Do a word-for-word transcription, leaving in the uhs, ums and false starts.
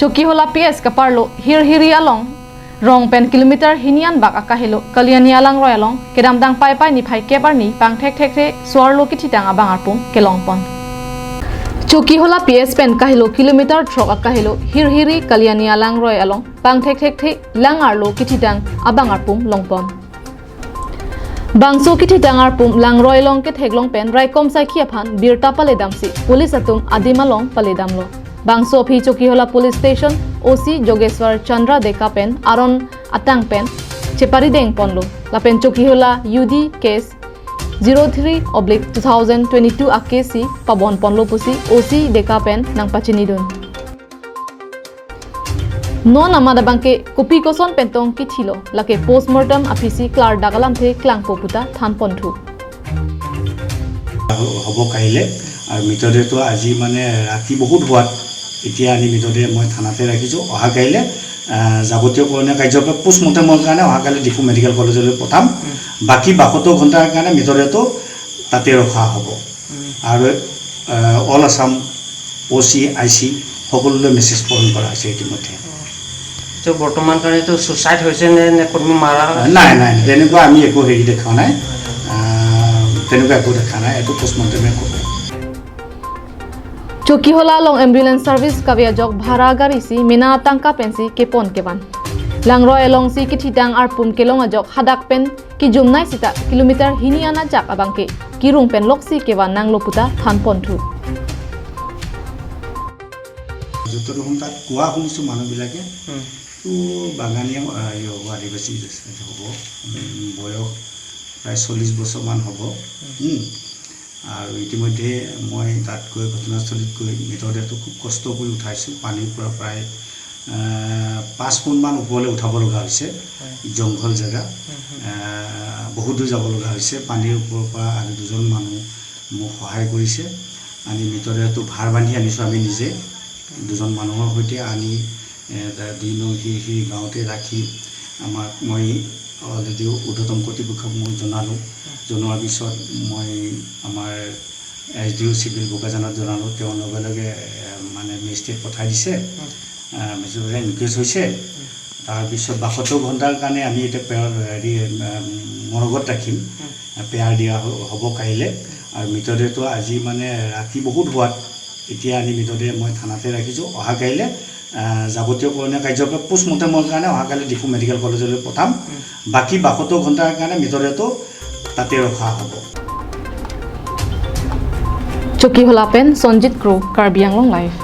Chokihola P S kaparlo Hirhiri along rong pen kilometer hini anbak akahelo Kalyani alangroi along kedamtang Paipai niphai kep arni pangthekthekthe so-arlo kithitang abang arpum kelongpon. Chokihola P S pen kahelo kilometer throk akahelo Hirhiri Kalyani alangroi along pangthekthekthe lang-arlo kithitang abang arpum longpon. Bangso kithitang arpum langroi along ketheklong pen raikom saikhi aphan birta paledamsi police atum adim along paledamlo. Bangso aphi Chokihola Police Station O C Jogeswar Chandra Deka pen aron atang pen cheparidengponlo. Lapen Chokihola U D case zero three oblique two thousand twenty-two a case si pabonponlo pusi O C Deka pen nangpachinidun. Non amat abangke kopi koson pen tong kithilo, lake postmortem aphisi klardak alamthe klangpo puta thanponthu. হ'ব কাইলে। আৰু মৃতদেহটো আজি মানে ৰাতি বহুত হোৱাত এতিয়া আনি মৃতদেহ মই থানাতে ৰাখিছোঁ। অহা কাইলে আহ, যাৱতীয় কৰণীয় কাৰ্যকলাপ পোষ্টমৰ্টেমৰ কাৰণে অহা কাইলে ডিফু মেডিকেল কলেজলৈ পঠাম। বাকী বাসত্তৰ ঘণ্টাৰ কাৰণে মৃতদেহটো তাতে ৰখা হ'ব। আৰু অল আছাম অ' চি আই চি সকলোলৈ মেছেজ প্ৰেৰণ কৰা হৈছে ইতিমধ্যে। তো বৰ্তমান কাৰণে তো ছুচাইড হৈছে নে নে কোনোবা মাৰা? নাই নাই নাই, তেনেকুৱা আমি একো হেৰি দেখা নাই। আহ, তেনেকুৱা একো দেখা নাই, এইটো পোষ্টমৰ্টেমে ক'ব। Chokihola along ambulance service kave ajok bhara gari si mena tangka pensi kepon kevan. Langroi alongsi kithitang arpum kelong ajok hadak pen kijumnai sita kilometer hini an ajak abangke kirung pen loksi kevan nanglo puta thanponthu. য'ত দেখোন তাত কোৱা শুনিছোঁ মানুহবিলাকে তো বাগানীয়া আহ, ইয়ো, আদিবাসী হ'ব। উম, বয়স প্ৰায় চল্লিছ বছৰমান হ'ব। উম, আৰু ইতিমধ্যে মই তাত গৈ ঘটনাস্থলীত গৈ মৃতদেহটো খুব কষ্ট কৰি উঠাইছোঁ। পানীৰ পৰা প্ৰায় আহ, পাঁচ ফুটমান ওপৰলৈ উঠাব লগা হৈছে। জংঘল জেগা। আহ, বহুত দূৰ যাব লগা হৈছে। পানীৰ ওপৰৰ পৰা আৰু দুজন মানুহ মোক সহায় কৰিছে। আনি মৃতদেহটো ভাৰ বান্ধি আনিছোঁ আমি নিজে। দুজন মানুহৰ সৈতে আনি এ, তা-, দুই নং সেই সেই গাঁৱতে ৰাখি আমাক মই অলৰেডি ঊৰ্ধ্বতম কৰ্তৃপক্ষক মই জনালোঁ। জনোৱাৰ পিছত মই আমাৰ এছ ডি অ' চিভিল বোকাজানত জনালোঁ। তেওঁ লগে লগে এ, মানে মেজিষ্ট্ৰেট পঠাই দিছে। আহ, মেজিষ্ট্ৰেটে ইনকুৱেষ্ট হৈছে। তাৰপিছত বাসত্তৰ ঘণ্টাৰ কাৰণে আমি এতিয়া পেৰ-, হেৰি, উম, মৰগত ৰাখিম। পেয়াৰ দিয়া হ-, হ'ব কাইলে। আৰু মৃতদেহটো আজি মানে ৰাতি বহুত হোৱাত এতিয়া আনি মৃতদেহ মই থানাতে ৰাখিছোঁ। অহা কাইলে আহ, যাৱতীয় কৰণীয় কাৰ্যকলাপ পোষ্টমৰ্টেমৰ কাৰণে অহা কাইলে ডিফু মেডিকেল কলেজলৈ পঠাম। বাকী বাসত্তৰ ঘণ্টাৰ কাৰণে মৃতদেহটো তাতে ৰখা হ'ব। Chokihola pen Sonjit Kro, Karbi Anglong Live.